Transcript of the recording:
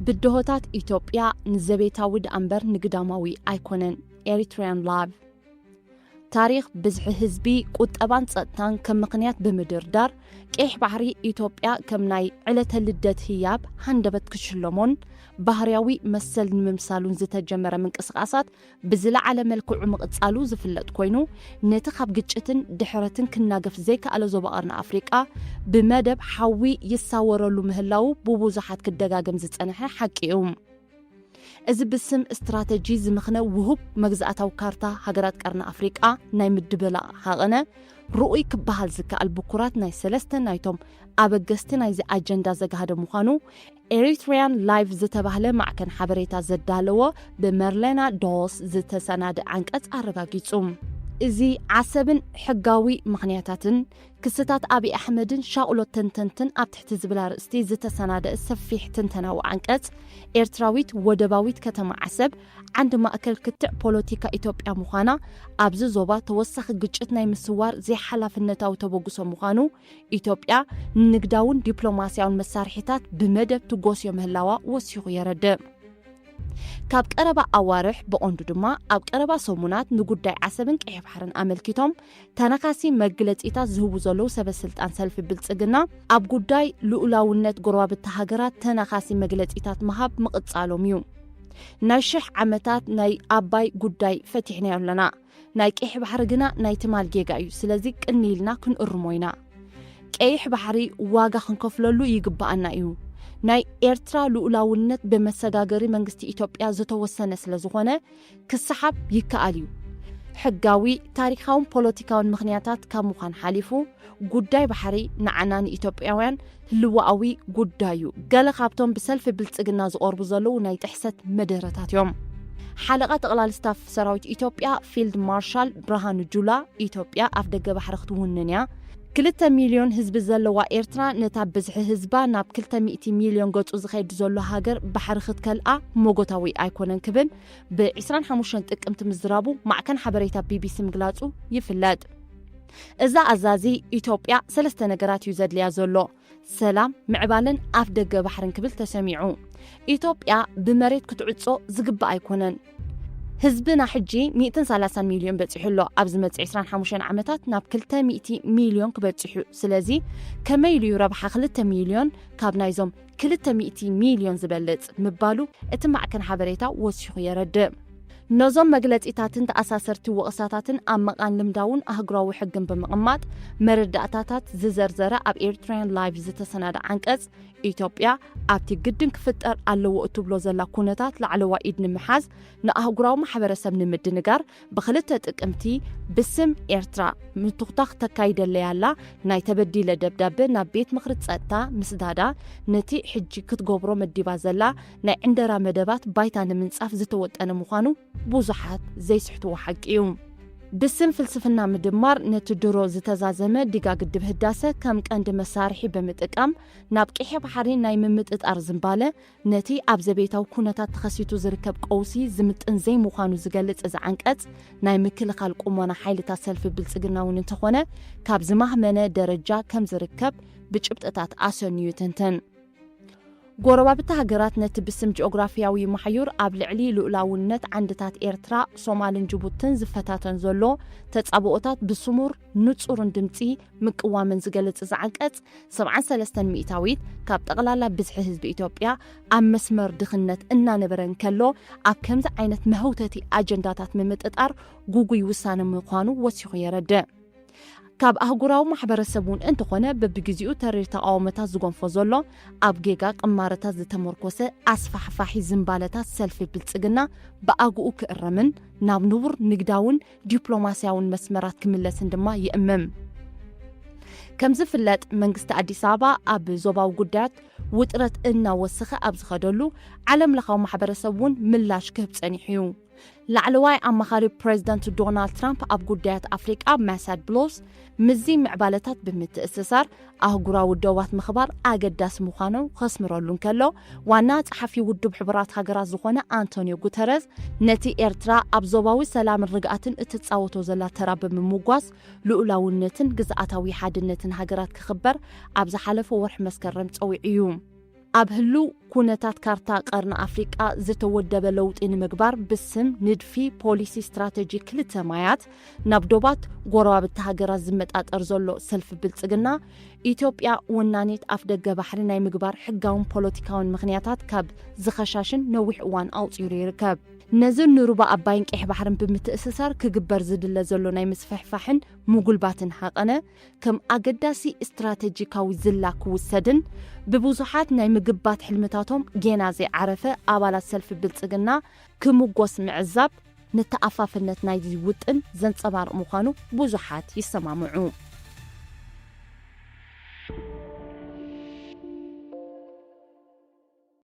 ብድሆታት ኢትዮጵያ ንዘቤታዊ ደኣ እምበር ንግዳማዊ ኣይኮነን። ኤሪትሪያን ላቭ። ታሪኽ ብዝሒ ህዝቢ፣ ቁጠባን ጸጥታን ከም ምኽንያት ብምድርዳር፣ ቀይሕ ባሕሪ ኢትዮጵያ ከም ናይ ዕለተ ልደት ህያብ ሃንደበት ክሽለሞን ባህርያዊ መሰል ንምምሳሉን ዝተጀመረ ምንቅስቓሳት ብዝለዓለ መልክዑ ምቕጻሉ ዝፍለጥ ኮይኑ፣ ነቲ ካብ ግጭትን ድሕረትን ክናገፍ ዘይከኣለ ዞባ ቀርኒ ኣፍሪቃ ብመደብ ሓዊ ይሳወረሉ ምህላዉ ብብዙሓት ክደጋገም ዝጸንሐ ሓቂ እዩ። እዚ ብስም ስትራተጂ ዝምኽነ ውሁብ መግዛእታዊ ካርታ ሃገራት ቀርኒ ኣፍሪቃ ናይ ምድብላቕ ሃቐነ ርኡይ ክበሃል ዝከኣል ብኩራት ናይ ሰለስተ ናይቶም ኣበገስቲ ናይዚ ኣጀንዳ ዘግሃደ ምዃኑ ኤሪትሪያን ላይቭ ዝተባህለ ማዕከን ሓበሬታ ዘዳለዎ ብመርሌና ዶስ ዝተሰናደ ዓንቀጽ ኣረጋጊጹ። እዚ ዓሰብን ሕጋዊ ምኽንያታትን ክስታት ኣብይ ኣሕመድን ሻቕሎት ተንተንትን ኣብ ትሕቲ ዝብል ኣርእስቲ ዝተሰናደ ሰፊሕ ትንተናዊ ዓንቀጽ፣ ኤርትራዊት ወደባዊት ከተማ ዓሰብ ዓንዲ ማእከል ክትዕ ፖለቲካ ኢትዮጵያ ምዃና፣ ኣብዚ ዞባ ተወሳኺ ግጭት ናይ ምስዋር ዘይሓላፍነታዊ ተበግሶ ምዃኑ፣ ኢትዮጵያ ንንግዳውን ዲፕሎማስያውን መሳርሒታት ብመደብ ትጎስዮ ምህላዋ ወሲኹ የረድእ። ካብ ቀረባ ኣዋርሕ ብቐንዱ ድማ ኣብ ቀረባ ሰሙናት ንጉዳይ ዓሰብን ቀይሕ ባሕርን ኣመልኪቶም ተነኻሲ መግለጺታት ዝህቡ ዘለዉ ሰበ ስልጣን ሰልፊ ብልጽግና፣ ኣብ ጉዳይ ልኡላውነት ጎረባብቲ ሃገራት ተነኻሲ መግለጺታት ምሃብ ምቕጻሎም እዩ። ናይ ሽሕ ዓመታት ናይ ኣባይ ጉዳይ ፈቲሕናዮ ኣለና። ናይ ቀይሕ ባሕሪ ግና ናይ ትማል ጌጋ እዩ። ስለዚ ቅኒ ኢልና ክንእርሞ ኢና። ቀይሕ ባሕሪ ዋጋ ክንከፍለሉ ይግብኣና እዩ። ናይ ኤርትራ ልኡላውነት ብመሰጋገሪ መንግስቲ ኢትዮጵያ ዝተወሰነ ስለ ዝኾነ ክሰሓብ ይከኣል እዩ። ሕጋዊ፣ ታሪኻውን ፖለቲካውን ምኽንያታት ካብ ምዃን ሓሊፉ፣ ጉዳይ ባሕሪ ንዓና ንኢትዮጵያውያን ህልዋኣዊ ጉዳይ እዩ። ገለ ካብቶም ብሰልፊ ብልጽግና ዝቐርቡ ዘለዉ ናይ ጥሕሰት መደረታት እዮም። ሓለቓ ጠቕላሊ ስታፍ ሰራዊት ኢትዮጵያ ፊልድ ማርሻል ብርሃኑ ጁላ፣ ኢትዮጵያ ኣፍደገ ባሕሪ ክትውንን እያ። ክልተ ሚልዮን ህዝቢ ዘለዋ ኤርትራ ነታ ብዝሒ ህዝባ ናብ ክልተ ሚእቲ ሚልዮን ገጹ ዝኸይድ ዘሎ ሃገር ባሕሪ ክትከልኣ መጎታዊ ኣይኮነን ክብል ብ ዕስራን ሓሙሽተን ጥቅምቲ ምዝራቡ ማዕከን ሓበሬታ ቢቢሲ ምግላጹ ይፍለጥ። እዛ ኣዛዚ ኢትዮጵያ ሰለስተ ነገራት እዩ ዘድልያ ዘሎ፣ ሰላም፣ ምዕባለን ኣፍ ደገ ባሕርን ክብል ተሰሚዑ። ኢትዮጵያ ብመሬት ክትዕጾ ዝግባእ ኣይኮነን። ህዝብና ሕጂ ሚእትን ሰላሳን ሚልዮን በጺሑ ኣሎ። ኣብ ዝመጽእ ዕስራን ሓሙሽተን ዓመታት ናብ ክልተ ሚእቲ ሚልዮን ክበጽሕ እዩ። ስለዚ ከመይ ኢሉ እዩ ረብሓ ክልተ ሚልዮን ካብ ናይዞም ክልተ ሚእቲ ሚልዮን ዝበልጽ ምባሉ እቲ ማዕከን ሓበሬታ ወሲኹ የረድእ። ነዞም መግለጺታትን ተኣሳሰርቲ ወቐሳታትን ኣብ መቓን ልምዳውን ኣህጉራዊ ሕግን ብምቕማጥ መረዳእታታት ዝዘርዘረ ኣብ ኤሪትሪያን ላይቭ ዝተሰናደ ዓንቀጽ፣ ኢትዮጵያ ኣብቲ ግድን ክፍጠር ኣለዎ እትብሎ ዘላ ኩነታት ላዕለዋይ ኢድ ንምሓዝ ንኣህጉራዊ ማሕበረሰብ ንምድንጋር ብክልተ ጥቅምቲ ብስም ኤርትራ ምትኹታኽ ተካይደለይ ኣላ፣ ናይ ተበዲለ ደብዳበ ናብ ቤት ምኽሪ ጸጥታ ምስዳዳ ነቲ ሕጂ ክትገብሮ መዲባ ዘላ ናይ ዕንደራ መደባት ባይታ ንምንጻፍ ዝተወጠነ ምዃኑ ብዙሓት ዘይስሕትዎ ሓቂ እዩ። ብስም ፍልስፍና ምድማር ነቲ ድሮ ዝተዛዘመ ዲጋ ግድብ ህዳሰ ከም ቀንዲ መሳርሒ ብምጥቃም ናብ ቀይሕ ባሕሪ ናይ ምምጥጣር ዝንባለ ነቲ ኣብ ዘቤታዊ ኩነታት ተኸሲቱ ዝርከብ ቀውሲ ዝምጥን ዘይምዃኑ ዝገልጽ እዚ ዓንቀጽ፣ ናይ ምክልኻል ቁመና ሓይልታት ሰልፊ ብልጽግና እውን እንተኾነ ካብ ዝማህመነ ደረጃ ከም ዝርከብ ብጭብጥታት ኣሰንዩ ይትንትን። ጎረባብቲ ሃገራት ነቲ ብስም ጂኦግራፊያዊ ማሕዩር ኣብ ልዕሊ ልኡላውነት ዓንድታት ኤርትራ፣ ሶማልን ጅቡትን ዝፈታተን ዘሎ ተጻብኦታት ብስሙር ንጹርን ድምጺ ምቅዋምን ዝገልጽ እዚ ዓንቀጽ፣ ሰብዓን ሰለስተን ሚእታዊት ካብ ጠቕላላ ብዝሒ ህዝቢ ኢትዮጵያ ኣብ መስመር ድኽነት እናነበረ እንከሎ፣ ኣብ ከምዚ ዓይነት መህውተቲ ኣጀንዳታት ምምጥጣር ጉጉይ ውሳነ ምዃኑ ወሲኹ የረድእ። ካብ ኣህጉራዊ ማሕበረሰብ እውን እንተኾነ በብግዜኡ ተሪር ተቓውሞታት ዝጎንፎ ዘሎ ኣብ ጌጋ ቅማረታት ዝተመርኮሰ ኣስፋሕፋሒ ዝንባለታት ሰልፊ ብልጽግና ብኣግኡ ክእረምን ናብ ንቡር ንግዳውን ዲፕሎማስያውን መስመራት ክምለስን ድማ ይእምም። ከም ዝፍለጥ መንግስቲ ኣዲስ ኣበባ ኣብ ዞባዊ ጉዳያት ውጥረት እናወሰኸ ኣብ ዝኸደሉ ዓለም ለኻዊ ማሕበረሰብ እውን ምላሽ ክህብ ጸኒሑ እዩ። ላዕለዋይ ኣማኻሪ ፕሬዚደንት ዶናልድ ትራምፕ ኣብ ጉዳያት ኣፍሪቃ ማሳድ ብሎስ ምስዚ ምዕባለታት ብምትእስሳር ኣህጉራዊ ደባት ምኽባር ኣገዳሲ ምዃኑ ከስምረሉ እንከሎ፣ ዋና ጸሓፊ ውድብ ሕቡራት ሃገራት ዝኾነ ኣንቶኒዮ ጉተረዝ ነቲ ኤርትራ ኣብ ዞባዊ ሰላምን ርግኣትን እትጻወቶ ዘላ ተራ ብምምጓስ ልኡላውነትን ግዝኣታዊ ሓድነትን ሃገራት ክኽበር ኣብ ዝሓለፈ ወርሒ መስከረም ጸዊዑ እዩ። ኣብ ህሉው ኩነታት ካርታ ቀርኒ ኣፍሪቃ ዝተወደበ ለውጢ ንምግባር ብስም ንድፊ ፖሊሲ ስትራተጂ ክልተ ማያት ናብ ዶባት ጎረባብቲ ሃገራት ዝመጣጠር ዘሎ ሰልፊ ብልጽግና፣ ኢትዮጵያ ወናኒት ኣፍደገ ባሕሪ ናይ ምግባር ሕጋውን ፖለቲካውን ምኽንያታት ካብ ዝኸሻሽን ነዊሕ እዋን ኣቑጺሩ ይርከብ። ነዚ ንሩባ ኣባይን ቀይሕ ባሕርን ብምትእስሳር ክግበር ዝድለ ዘሎ ናይ ምስፍሕፋሕን ምጉልባትን ሃቐነ ከም ኣገዳሲ ስትራተጂካዊ ዝላ ክውሰድን ብብዙሓት ናይ ምግባት ሕልምታቶም ጌና ዘይዓረፈ ኣባላት ሰልፊ ብልጽግና ክምጎስ ምዕዛብ ንተኣፋፍነት ናይዚ ውጥን ዘንጸባርቕ ምዃኑ ብዙሓት ይሰማምዑ።